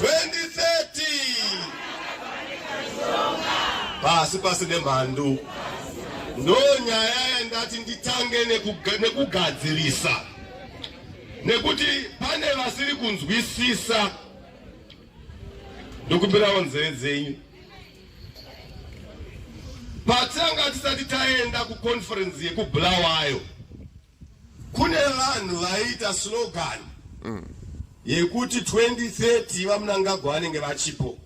2030 pasi pasi nemhandu. Ndo nyaya yandati nditange nekugadzirisa, nekuti pane vasiri kunzwisisa. Ndokumbirawo nzeve dzenyu. Patanga tisati taenda kuconference yekuBulawayo, kune vanhu vaiita slogan yekuti 2030 VaMnangagwa vanenge vachipo,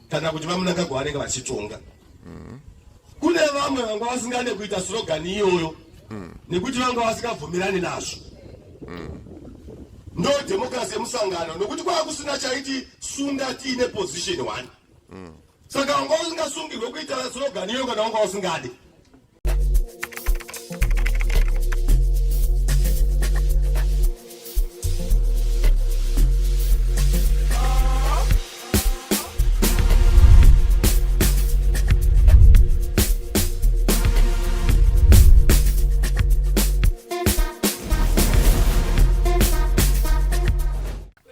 kana kuti VaMnangagwa vanenge vachitonga. Kune vamwe vanga vasingade kuita slogan iyoyo nekuti vanga vasingabvumirani nazvo. Ndo democracy yemusangano, nekuti kwava kusina chaiti sunda tiine position one. Saka wanga usingasungirwe kuita slogan iyoyo kana wanga usingade.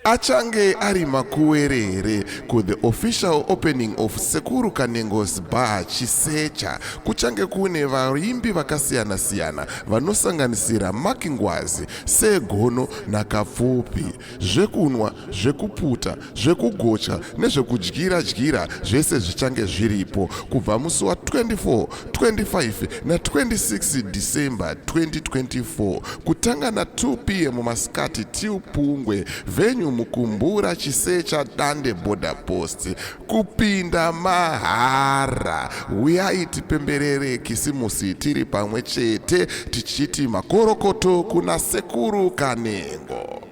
Achange ari makuwerere ku-the official opening of Sekuru Kanengo's Bar Chisecha. Kuchange kune vaimbi vakasiyana-siyana vanosanganisira Mark Ngwazi, Segono naKapfupi. Zvekunwa, zvekuputa, zvekugocha nezvekudyira-dyira zvese zvichange zviripo kubva musi wa24, 25 na26 December 2024 kutanga na2 p.m. masikati till pungwe. Venue Mukumbura Chisecha Dande Border Post. Kupinda mahara. Uyai tipemberere Kisimusi tiri pamwe chete tichiti makorokoto kuna Sekuru Kanengo.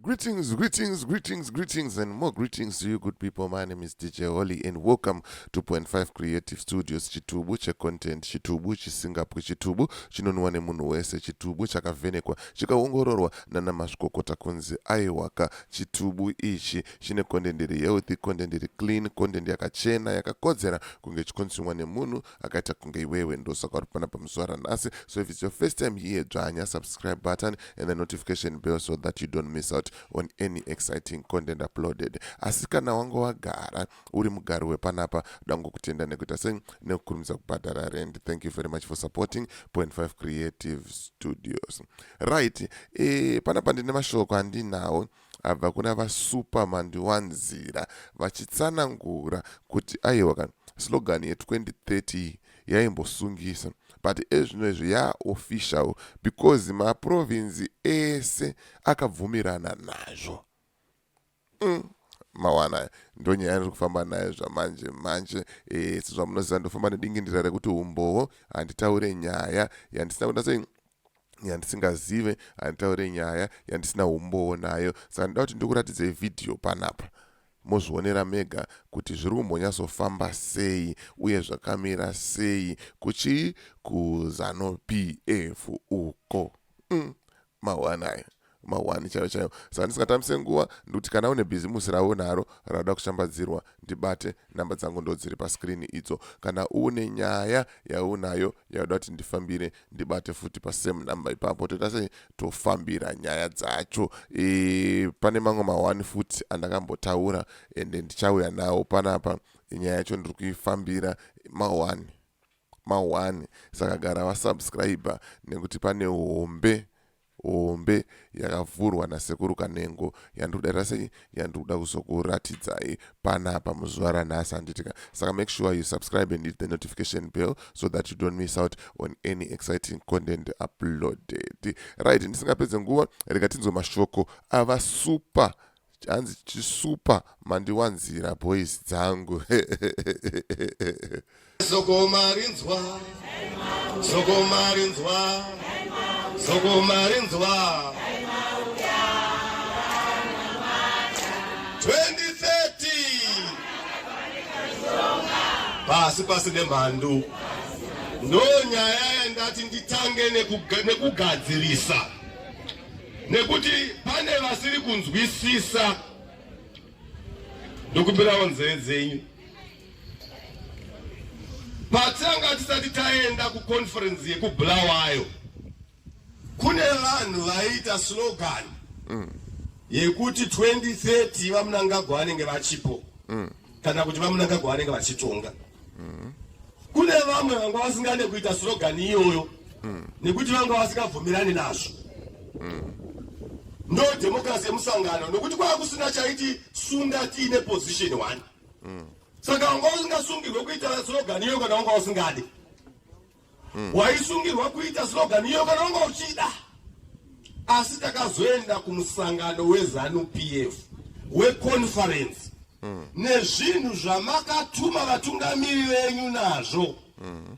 Greetings, greetings, greetings, greetings, and more greetings to you good people. My name is DJ Holly and welcome to 0.5 Creative Studios. Chitubu checontent, chitubu chisingapwi, chitubu chinonwa nemunhu wese, chitubu chakavhenekwa, chikaongororwa nana mazvikokota kunzi aiwaka. Chitubu ichi chine content iri healthy, content iri clean, content yakachena, yakakodzera kunge ichikonsumwa nemunhu akaita kunge iwewe. Ndosaka uri panapa muzuva ranhasi. So if it's your first time here, dzvanya subscribe button and the notification bell so that you don't miss out on any exciting content uploaded. Asi kana wanga wagara uri mugari wepanapa, dangokutenda nekuita sei nekukurumidza kubhadhara rent. Thank you very much for supporting 0.5 Creative Studios. Right, panapa ndine mashoko andinawo abva kuna vaSuper Mandiwanzira vachitsanangura kuti aiwa kana slogan ye2030 yaimbosungisa, but ezvino izvi yaofficial because maprovinsi ese akabvumirana nazvo. Mawana ndonyaya ndiri kufamba nayo zvamanje manje. Sezvamunoziva, ndofamba nedingindira rekuti umbowo handitaure nyaya yandisina kuda sei, yandisingazive, handitaure nyaya yandisina umbowo nayo. Saka ndoda kuti ndikuratidzei vhidhiyo panapa, mozvionera mega kuti zviri kumbonyatsofamba sei uye zvakamira sei kuchii kuZANU PF uko. Mahwani aya, mahwani chaiyo chaiyo. Saka ndisingatambise nguva, ndikuti kana une bhizimusi ravo naro rauda kushambadzirwa, ndibate. Namba dzangu ndo dziri paskirini idzo. Kana une nyaya yaunayo yauda kuti ndifambire, ndibate futi pasame number ipapo, toita sei, tofambira nyaya dzacho. Pane mamwe mahwani futi andakambotaura ende ndichauya nawo panapa. Nyaya yacho ndiri kuifambira mahwani mahwani. Saka gara wasubscribe nekuti pane hombe hombe yakavhurwa naSekuru Kanengo yandiri kuda sei, yandiri kuda kuzokuratidzai panapa muzuva ranhasi, handitika? Saka make sure you subscribe and hit the notification bell so that you don't miss out on any exciting content uploaded. Right, ndisingapedze nguva, rega tinzwe mashoko ava Super, hanzi chiSuper Mandiwanzira boys dzangu. Soko marinzwa, soko marinzwa, soko marinzwa. 2030 pasi pasi nemhandu. Ndo nyaya yandati nditange nekugadzirisa, nekuti pane vasiri kunzwisisa. Ndokumbirawo nzeve dzenyu. Patanga tisati taenda kuconference yekuBulawayo, kune vanhu vaiita slogan. Yekuti 2030 VaMnangagwa vanenge vachipo kana kuti VaMnangagwa vanenge vachitonga. Kune vamwe vanga vasingade kuita slogan iyoyo nekuti vanga vasingabvumirani nazvo. Ndo democracy yemusangano, nekuti kwava kusina chaiti sunga tiine position one. Saka wanga usingasungirwe kuita slogan iyoyo kana wanga usingade. Waisungirwa kuita slogan iyoyo kana wanga uchida. Asi takazoenda kumusangano weZanu PF weconference nezvinhu zvamakatuma vatungamiri venyu nazvo.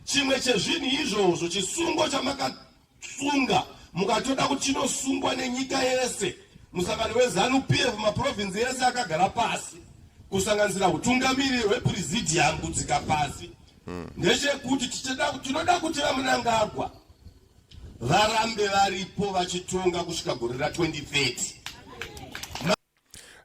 Chimwe chezvinhu izvozvo, chisungo chamakasunga mukatoda kuti chinosungwa nenyika yese, musangano weZanu PF, maprovinsi ese akagara pasi, kusanganisira utungamiriri hwepresidium kudzika pasi, ndechekuti tinoda kuti VaMnangagwa varambe varipo vachitonga kusvika gore ra2030.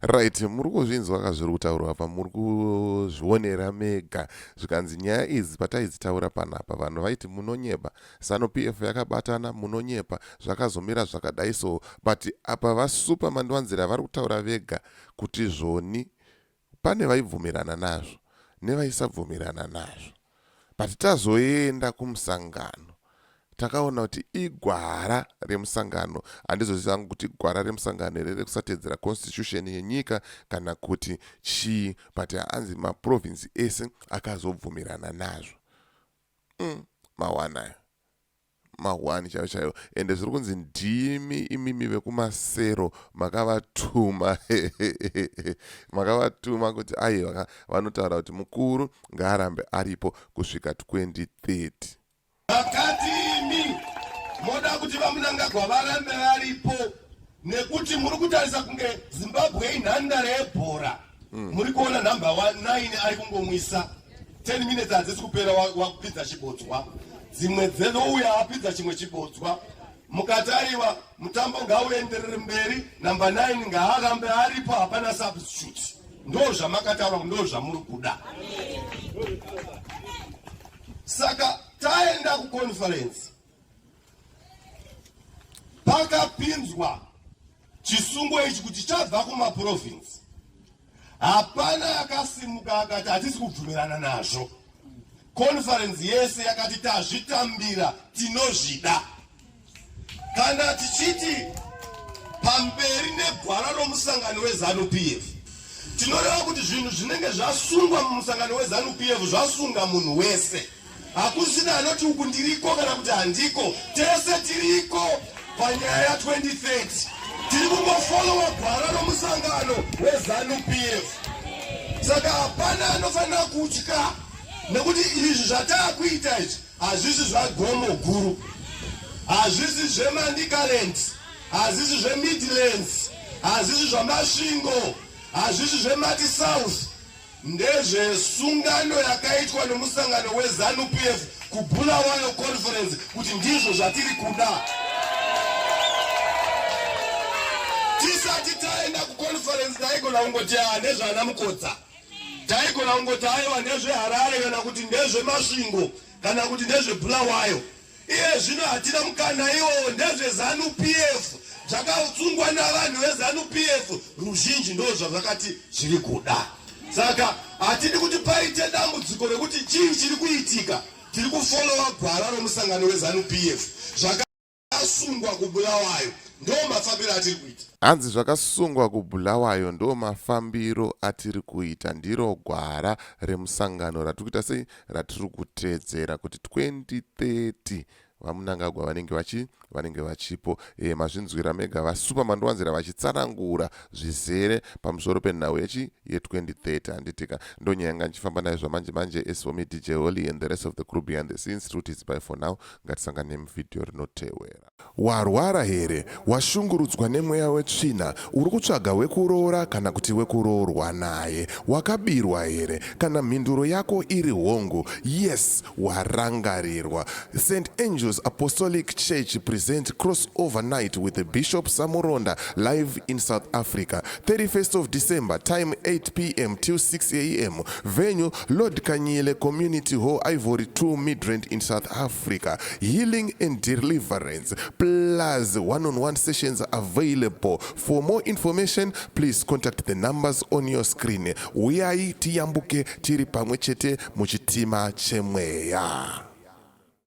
Right, muri kuzvinzwa ka zviri kutaurwa apa, muri kuzvionera mega. Zvikanzi nyaya idzi pataidzitaura panapa, vanhu vaiti munonyepa, ZANU PF yakabatana, munonyepa, zvakazomira zvakadai. So but apa vaSupa Mandiwanzira vari kutaura vega kuti zvoni pane vaibvumirana nazvo nevaisabvumirana nazvo, but tazoenda kumusangano takaona kuti igwara remusangano. Handizozivi hangu kuti gwara remusangano here rekusatedzera constitution yenyika kana kuti chii, but hanzi maprovinsi ese akazobvumirana nazvo. Mawanayo mahwani chaivo chaivo, ende zviri kunzi ndimi imimi vekumasero makavatuma, makavatuma kuti aiwa, vanotaura kuti mukuru ngaarambe aripo kusvika 2030. Vakati imi moda kuti VaMnangagwa varambe varipo nekuti muri kutarisa kunge Zimbabwe inhandare yebhora. Muri kuona nhamba 9 ari kungomwisa, 10 minutes hadzisi kupera wakupinza chibodzwa, dzimwe dzenouya apinza chimwe chibodzwa, mukati aiwa, mutambo ngauenderere mberi, namba 9 ngaarambe aripo, hapana substitute. Ndo zvamakataura, ndo zvamuri kuda. Saka taenda kuconference, pakapinzwa chisungo ichi kuti chabva kumaprovinsi. Hapana akasimuka akati hatisi kubvumirana nazvo. Conference yese yakati tazvitambira, tinozvida. Kana tichiti pamberi negwara romusangano weZANU PF, tinoreva kuti zvinhu zvinenge zvasungwa mumusangano weZANU PF zvasunga munhu wese. Hakusina anoti uku ndiriko kana kuti handiko, tese tiriko. Panyaya ya2030 tiri kungofolowa gwara romusangano weZANU PF. Saka hapana anofanira kutya, nekuti izvi zvataakuita izvi hazvisi zvaGomo Guru, hazvisi zveManicaland, hazvisi zveMidlands, hazvisi zvaMasvingo, hazvisi zveMati South. Ndezvesungano yakaitwa nomusangano weZANU PF kuBulawayo conference kuti ndizvo zvatiri kuda. Tisati taenda kuconference taigona kungoti a ndezvana Mukodza, taigona kungoti aiwa, ndezveHarare, kana kuti ndezveMasvingo, kana kuti ndezveBulawayo. Iye zvino hatina mukana iwowo. NdezveZANU PF, zvakasungwa navanhu veZANU PF ruzhinji, ndo zvazvakati zviri kuda. Saka hatidi kuti paite dambudziko rekuti chii chiri kuitika. Tiri kufolowa gwara romusangano weZANU PF, zvakasungwa kuBulawayo, ndo mafambiro atiri kuita. Hanzi zvakasungwa kuBulawayo ndo mafambiro atiri kuita, ndiro gwara remusangano ratiri kuita sei, ratiri kuteedzera kuti 2030 VaMnangagwa vanenge vachi vanenge vachipo. Mazvinzwira mega vaSupa Mandiwanzira vachitsanangura zvizere pamusoro penhau yechi ye2030, handitika? Ndonyaya yanga ndichifamba nayo zvamanje manje. As for me, DJ Holly and the rest of the crew behind the scenes, truth is bye for now. Ngatisangane muvhidhiyo rinotewera. Warwara here? Washungurudzwa nemweya wetsvina? Uri kutsvaga wekuroora kana kuti wekuroorwa naye? Wakabirwa here? Kana mhinduro yako iri hongu, yes, warangarirwa. St Angels Apostolic Church present Crossover Night with the Bishop Samuronda live in South Africa. 31st of December, time 8 p.m. till 6 a.m. Venue, Lord Kanyile Community Hall, Ivory 2, Midrand in South Africa. Healing and deliverance. Plus Plus one-on-one sessions available. For more information, please contact the numbers on your screen. Uyai tiyambuke tiri pamwe chete muchitima chemweya.